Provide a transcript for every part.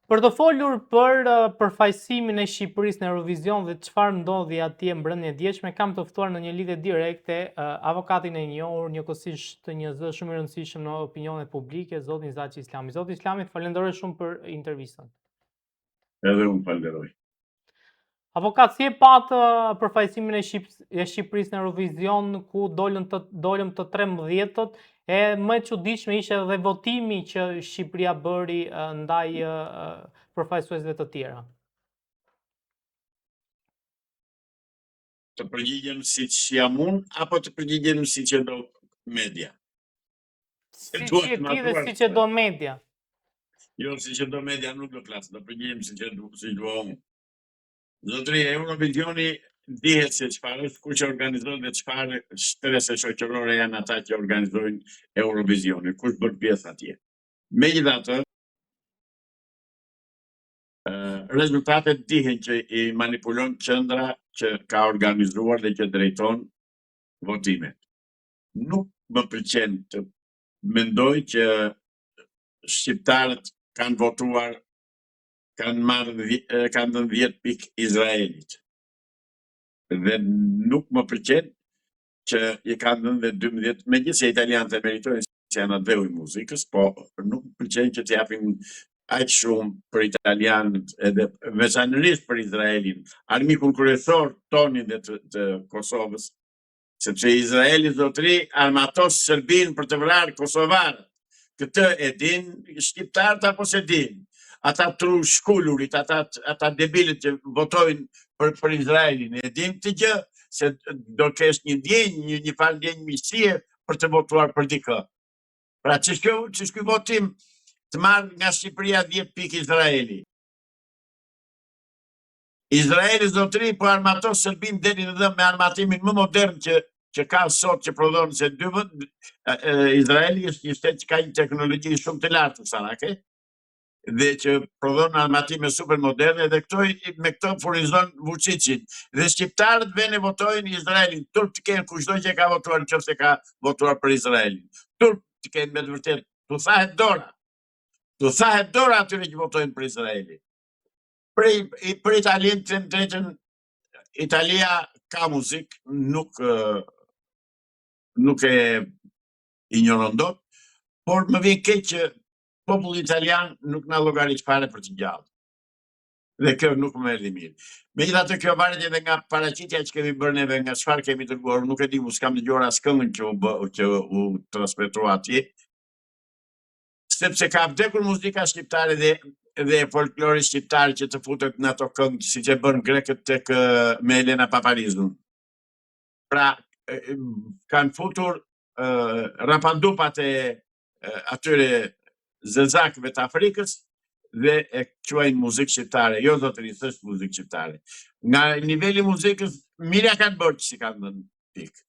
Për të folur për përfaqësimin e Shqipërisë në Eurovision dhe çfarë ndodhi atje mbrëmjen e djeshme, kam të ftuar në një lidhje direkte avokatin e njohur, njëkohësisht një zë shumë i rëndësishëm në opinionet publike, zotin Zaçi Islami. Zoti Islami, të falenderoj shumë për intervistën. Edhe unë falenderoj. Avokat, si e patë përfaqësimin e, Shqip e Shqipërisë në Eurovision, ku dolën të, dolëm të 13-tët, e më e çuditshme ishte edhe votimi që Shqipëria bëri ndaj përfaqësuesve të tjera. Të përgjigjem siç jam unë, apo të përgjigjem siç e do media? Siç je ti dhe siç e do media. Jo, siç e do media nuk do flas, do përgjigjem siç e do, siç dua unë. Zotëri, Eurovisioni dihet se çfarë është, kush e organizon dhe çfarë shtrese shoqërore janë ata që organizojnë Eurovisionin, kush bën pjesë atje. Megjithatë, rezultatet dihen që i manipulon qendra që ka organizuar dhe që drejton votimet. Nuk më pëlqen të mendoj që shqiptarët kanë votuar kanë marrë kanë dhënë 10 pikë Izraelit. Dhe nuk më pëlqen që i kanë dhënë dhe 12, megjithëse italianët e meritojnë se janë atdheu i muzikës, po nuk më pëlqen që të japin aq shumë për italianët edhe veçanërisht për Izraelin, armikun kryesor tonin dhe të, të Kosovës, Sepse Izraeli zotëri armatos Serbinë për të vrarë kosovarët. Këtë e din shqiptarët apo s'e din? Ata tru shkulurit, ata ata debilët që votojnë për për Izraelin, e din këtë gjë se do kesh një ndjenjë, një një farë ndjenjë miqësie për të votuar për dikë. Pra ç'është kjo, ç'është ky votim të marrë nga Shqipëria 10 pikë Izraeli? Izraeli zotëri po armatos Serbinë deri në dhëmbë me armatimin më modern që që ka sot që prodhon se dy vend Izraeli është një shtet që ka një teknologji shumë të lartë ushtarake dhe që prodhon armatime super moderne dhe këto me këto furnizon Vučićin dhe shqiptarët vënë votojnë Izraelin turp të kenë kushdo që e ka votuar në qoftë se ka votuar për Izraelin turp të kenë me të vërtetë t'u thahet dora t'u thahet dora atyre që votojnë për Izraelin Për, për Italinë, të them të drejtën, Italia ka muzikë, nuk, nuk e injoron dot, por më vjen keq që populli italian nuk na llogarit fare për të gjallë. Dhe kjo nuk më erdhi mirë. Megjithatë kjo varet edhe nga paraqitja që kemi bërë neve, nga çfarë kemi dërguar, nuk e di, unë s'kam dëgjuar as këngën që u bë, që u transmetua atje, sepse ka vdekur muzika shqiptare dhe dhe folklori shqiptar që të futet në ato këngë siç e bënë grekët tek me Elena Paparizun. Pra kanë futur rapadupat e atyre zezakëve të Afrikës dhe e quajnë muzikë shqiptare. Jo zotëri, s'është muzikë shqiptare. Nga niveli i muzikës mirë ia kanë bërë që s'i kanë dhënë pikë.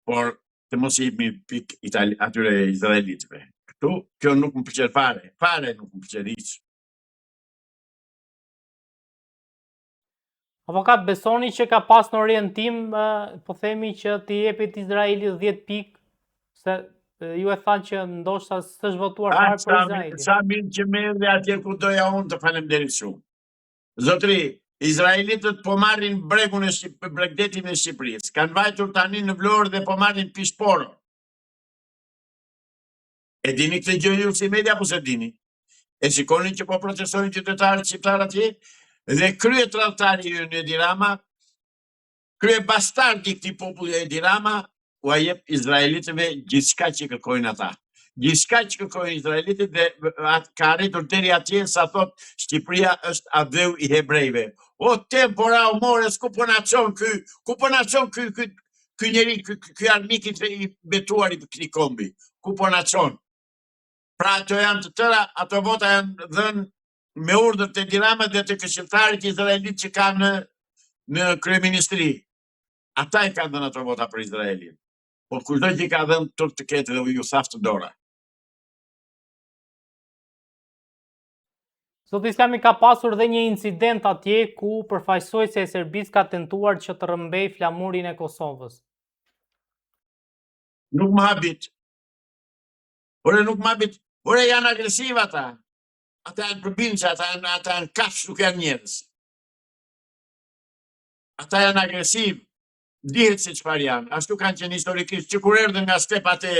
Por të mos i jepni pikë Itali, atyre izraelitëve. Këtu, kjo nuk më pëlqen fare, fare nuk më pëlqen hiç. Avokat, besoni që ka pas në orientim, po themi që t'i jepet Izraelit 10 pikë, se ju e thanë që ndoshta s'është votuar fare për Izraelin. Sa mirë që më erdhe atje ku doja unë të faleminderit shumë. Zotëri, izraelitët po marrin bregun e Shqip, bregdetin e Shqipërisë. Kanë vajtur tani në Vlorë dhe po marrin Pishë Poro. E dini këtë gjë ju si media apo s'e dini? E shikoni që po protestojnë qytetarët shqiptarë atje dhe kryetradhtari ynë Edi Rama Kryebastardi i këtij populli Edi Rama ua jep izraelitëve gjithçka që kërkojnë ata. Gjithçka që kërkojnë izraelitët dhe ka arritur deri atje sa thotë Shqipëria është atdheu i hebrejve. O tempora o more, ku po na çon ky, ku po na çon ky ky ky njeri, ky ky armik i i betuar i këtij kombi. Ku po na çon? Pra ato janë të tëra, ato vota janë dhënë me urdhër të Edi Ramës dhe të këshilltarit izraelit që ka në në kryeministri. Ata i kanë dhënë ato vota për Izraelin. Po kushdo që i ka dhënë turp të ketë dhe iu thaftë dora. Zoti Islami ka pasur dhe një incident atje ku përfaqësuesja e Serbisë ka tentuar që të rrëmbejë flamurin e Kosovës. Nuk më habit. Ore nuk më habit. Ore janë agresivë ata. Ata janë përbindësha, ata janë ata janë kafshë, nuk janë njerëz. Ata janë agresivë, dihet se çfarë janë. Ashtu kanë qenë historikisht që kur erdhën nga stepat e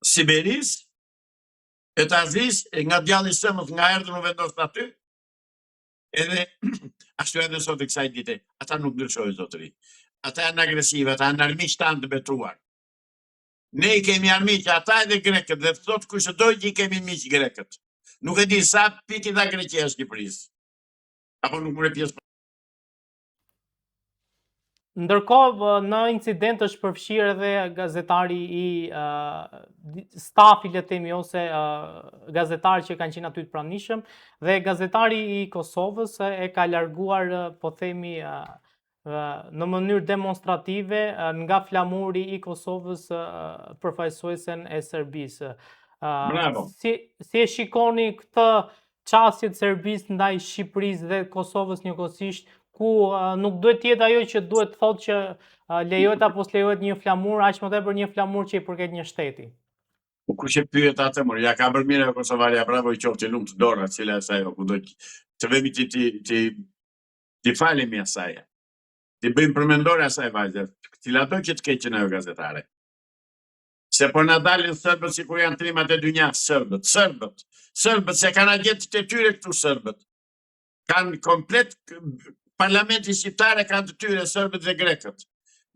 Siberisë, e të Azisë, e nga djalli sëmët nga erdhën u vendosën aty, edhe ashtu edhe sot e kësaj dite, ata nuk ndryshojnë zotëri. Ata janë agresivë, ata janë armiq tanë të betuar. Ne i kemi armiq ata edhe grekët dhe thotë kushdo që i kemi miq grekët. Nuk e di sa pikë i dha Greqia Shqipërisë. Apo nuk more pjesë. Ndërkohë në incident është përfshirë edhe gazetari i uh, stafi le të themi ose uh, gazetarë që kanë qenë aty të pranishëm dhe gazetari i Kosovës e ka larguar po themi uh, në mënyrë demonstrative nga flamuri i Kosovës përfaqësuesen e Serbisë. Bravo. Si si e shikoni këtë qasje të Serbisë ndaj Shqipërisë dhe Kosovës njëkohësisht, ku nuk duhet të jetë ajo që duhet të thotë që lejohet apo s'lejohet një flamur, aq më tepër një flamur që i përket një shteti. Po kush e pyet atë mor, ja ka bërë mirë ajo kosovarja, bravo i qoftë, i lumtë dora, cila është ajo, kudo të vemi ti ti ti T'i falemi asaj. T'i bëjmë përmendore asaj vajze, cilado që të ketë qenë ajo gazetare. Se po na dalin serbët sikur janë trimat e dynjasë, serbët, serbët, serbët, se kanë agjentët e tyre këtu serbët. Kanë komplet parlamentin shqiptar e kanë të tyre serbët dhe grekët.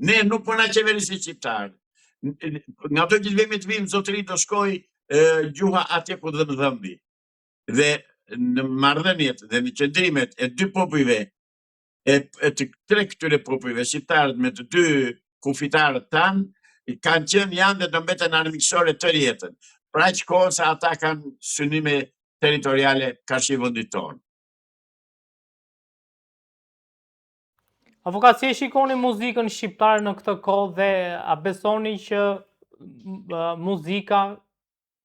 Ne nuk po na qeverisin shqiptarë. Ngado që të vemi të vijmë, zotëri do shkojë gjuha atje ku dhemb dhëmbi. Dhe në marrëdhëniet dhe në qëndrimet e dy popujve e, e të tre këtyre popujve shqiptarët me të dy kufitarët tanë kanë qenë janë dhe do mbeten armiqësore tërë jetën. Për aq kohë sa ata kanë synime territoriale karshi vendit tonë. Avokat, si e shikoni muzikën shqiptare në këtë kohë dhe a besoni që muzika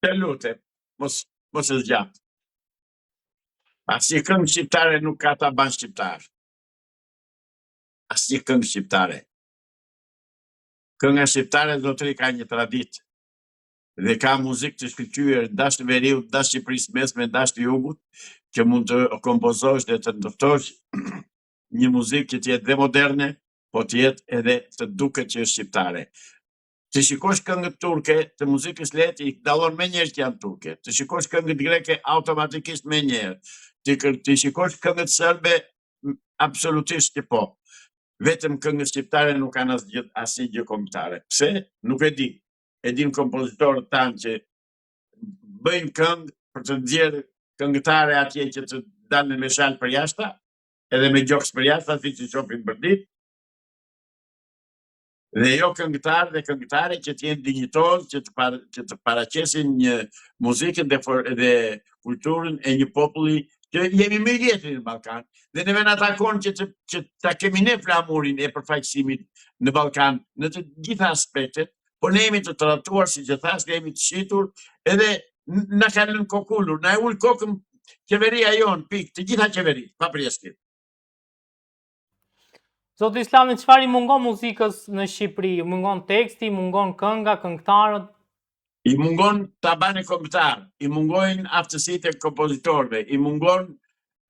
Të lutem, mos mos e zgjat. Asnjë këngë shqiptare nuk ka taban shqiptar. Asnjë këngë shqiptare. Kënga shqiptare zotëri ka një traditë dhe ka muzikë të shkëlqyer dash të veriut, dash Shqipërisë mesme, dash të jugut, që mund të kompozosh dhe të ndërtosh një muzikë që të jetë dhe moderne, po të jetë edhe të duket që është shqiptare. Të shikosh këngët turke të muzikës lehtë i dallon menjëherë që janë turke. Të shikosh këngët greke automatikisht menjëherë. Të të shikosh këngët serbe absolutisht që po. Vetëm këngët shqiptare nuk kanë asgjë asnjë gjë kombëtare. Pse? Nuk e di. E dinë kompozitorët tanë që bëjnë këngë për të nxjerrë këngëtare atje që të dalin me shalë përjashta, edhe me gjoks përjashta, siç i shohim përditë, dhe jo këngëtarë dhe këngëtare që të jenë dinjitoz, që të par, që të paraqesin një muzikën dhe for, dhe kulturën e një populli që jemi më i vjetri në Ballkan dhe neve na takon që të që ta kemi ne flamurin e përfaqësimit në Ballkan në të gjitha aspektet, por ne jemi të tradhtuar, siç e thashë, ne jemi të shitur, edhe na kanë lënë kokulur, na e ul kokën qeveria jonë, pikë, të gjitha qeveritë, pa përjashtim. Zoti Islami, çfarë i mungon muzikës në Shqipëri? I mungon teksti, i mungon kënga, këngëtarët? I mungon tabani kombëtar, i mungojnë aftësitë e kompozitorëve, i mungon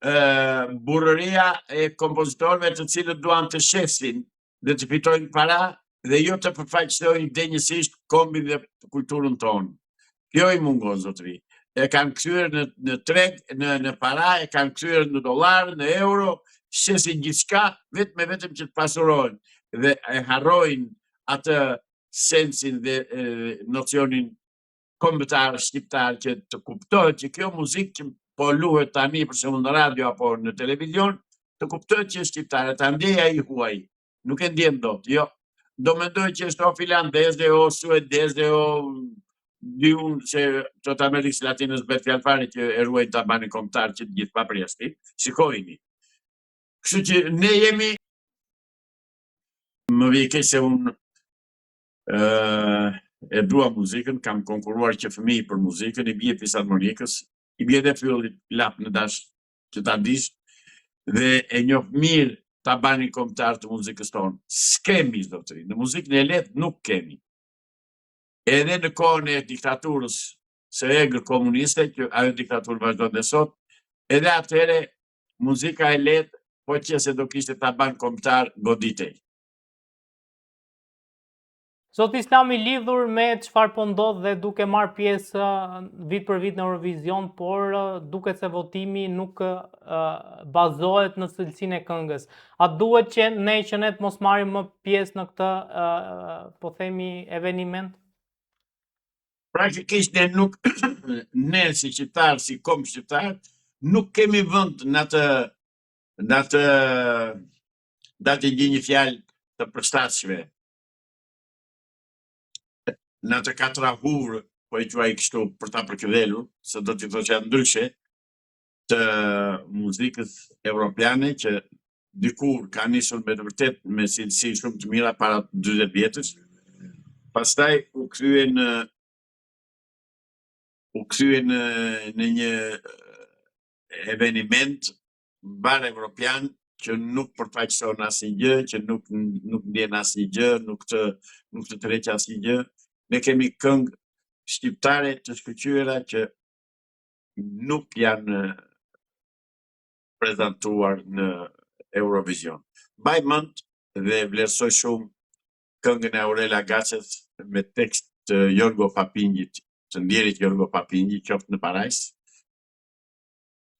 ë burrëria e kompozitorëve të cilët duan të shesin dhe të fitojnë para dhe jo të përfaqësojnë denjësisht kombin dhe kulturën tonë. Kjo i mungon zotëri. E kanë kthyer në në treg, në në para, e kanë kthyer në dollar, në euro, shesin gjithçka vetëm e vetëm që të pasurohen dhe e harrojnë atë sensin dhe e, nocionin kombëtar shqiptar që të kuptohet që kjo muzikë që po luhet tani për shembull në radio apo në televizion, të kuptohet që është shqiptare, ta ndjejë ai i huaj. Nuk e ndjen dot, jo. Do mendojë që është o finlandeze, o suedeze, o di unë se të të Amerikës Latinës bëhet fjalë fare që e ruajnë tabanin kombëtar që të gjithë pa përjashtim, shikojini. Kështu që ne jemi më vjen keq se unë ë e dua muzikën, kam konkurruar që fëmijë për muzikën, i bie fisarmonikës, i bie dhe fyllit lap në dash që ta dish dhe e njoh mirë tabanin kombëtar të muzikës tonë. S'kemi zotëri, në muzikën e lehtë nuk kemi. Edhe në kohën e diktaturës. së egër komuniste që ajo diktaturë vazhdon dhe sot, edhe atëherë muzika e lehtë, po qe se do kishte taban kombëtar goditej. Zoti Islami lidhur me çfarë po ndodh dhe duke marrë pjesë vit për vit në Eurovision, por duket se votimi nuk bazohet në cilësinë e këngës. A duhet që ne që ne të mos marrim më pjesë në këtë po themi eveniment? Praktikisht ne nuk ne si shqiptar, si komb shqiptar, nuk kemi vend në atë në atë da të gjej një fjalë të përshtatshme. Në atë katrahurë, po e quaj kështu për ta përkëdhelur, se do t'i thosha ndryshe, të muzikës evropiane që dikur ka nisur me të vërtetë me cilësi shumë të mira para 40 vjetësh, pastaj u kthye në u kthye në në një eveniment mbarëevropian që nuk përfaqëson asnjë gjë, që nuk nuk ndjen asnjë gjë, nuk të nuk të tërheq asnjë gjë. Ne kemi këngë shqiptare të shkëlqyera që nuk janë prezantuar në Eurovision. Mbaj mend dhe vlerësoj shumë këngën e Aurela Gaçes me tekst të Jorgo Papingjit, të ndjerit Jorgo Papingji, qoftë në parajsë.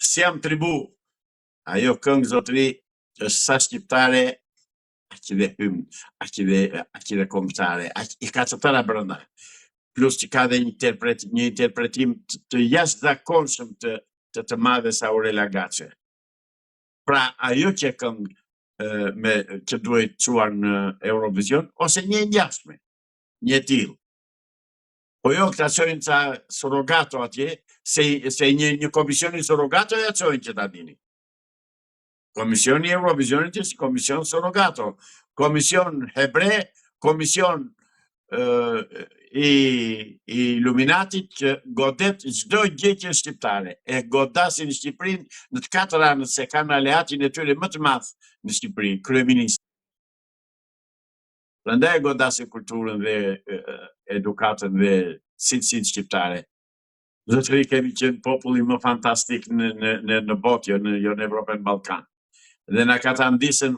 S'jam tribu, ajo këngë zotëri është sa shqiptare, aq dhe hymn, aq dhe aq dhe kombëtare, aq i ka të tëra brenda. Plus që ka dhe një interpret, një interpretim të, të jashtëzakonshëm të të të madhes Aurela Gaçe. Pra ajo qe këngë me që duhej çuar në Eurovision ose një e ngjashme, një e tillë. Po jo, këta çojnë ca surrogato atje, se, se një, një komisioni surrogato ja çojnë që ta dini. Komisioni i Eurovisionit është komision surrogato, komision hebre, komision i, i Illuminatit që godet çdo gjë që është shqiptare. E godasin Shqipërinë në të katër anët se kanë aleatin e tyre më të madh në Shqipëri, kryeministrin. Prandaj e godasin kulturën dhe edukatën dhe cilësinë shqiptare. Zotëri kemi qenë populli më fantastik në në në në botë, jo në jo në Evropë në Ballkan. Dhe na katandisën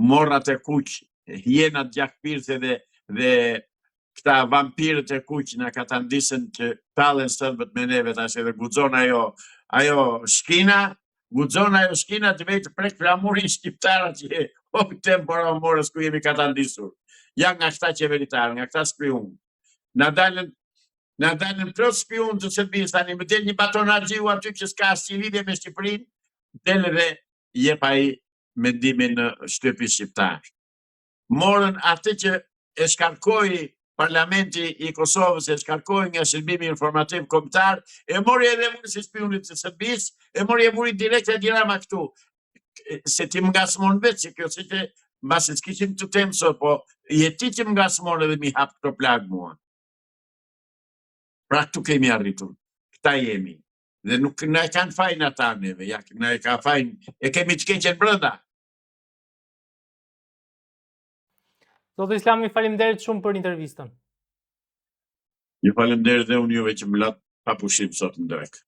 morrat e kuq, hienat gjakpirëse dhe dhe këta vampirët e kuq na katandisën që tallen serbët me neve tash edhe guxon ajo ajo shkina Guxon ajo shkina të vejë të prek flamurin shqiptar atje, o tempora morës ku jemi katandisur. Ja nga këta qeveritarë, nga këta spiunë. Na dalën na dalën plot spiunë të Serbisë tani, më del një Baton Haxhiu aty që s'ka asnjë lidhje me Shqipërinë, del edhe jep ai mendimin në shtypin shqiptar. Morën atë që e shkarkoi Parlamenti i Kosovës, e shkarkoi nga shërbimi informativ kombëtar, e mori edhe vuri si spiunit të Serbisë, e mori e vuri direkt Edi Rama këtu. Se ti më ngacmon vetë, se kjo si që mbase s'kishim të temë sot, po je ti që më ngacmon edhe m'i hap këto plagë mua. Pra këtu kemi arritur, këta jemi. Dhe nuk na e kanë fajin ata neve, ja, na e ka fajin, e kemi të keqen brenda. Zoti Islami, faleminderit shumë për intervistën. Ju faleminderit dhe unë juve që më latë pa pushim sot në drekë.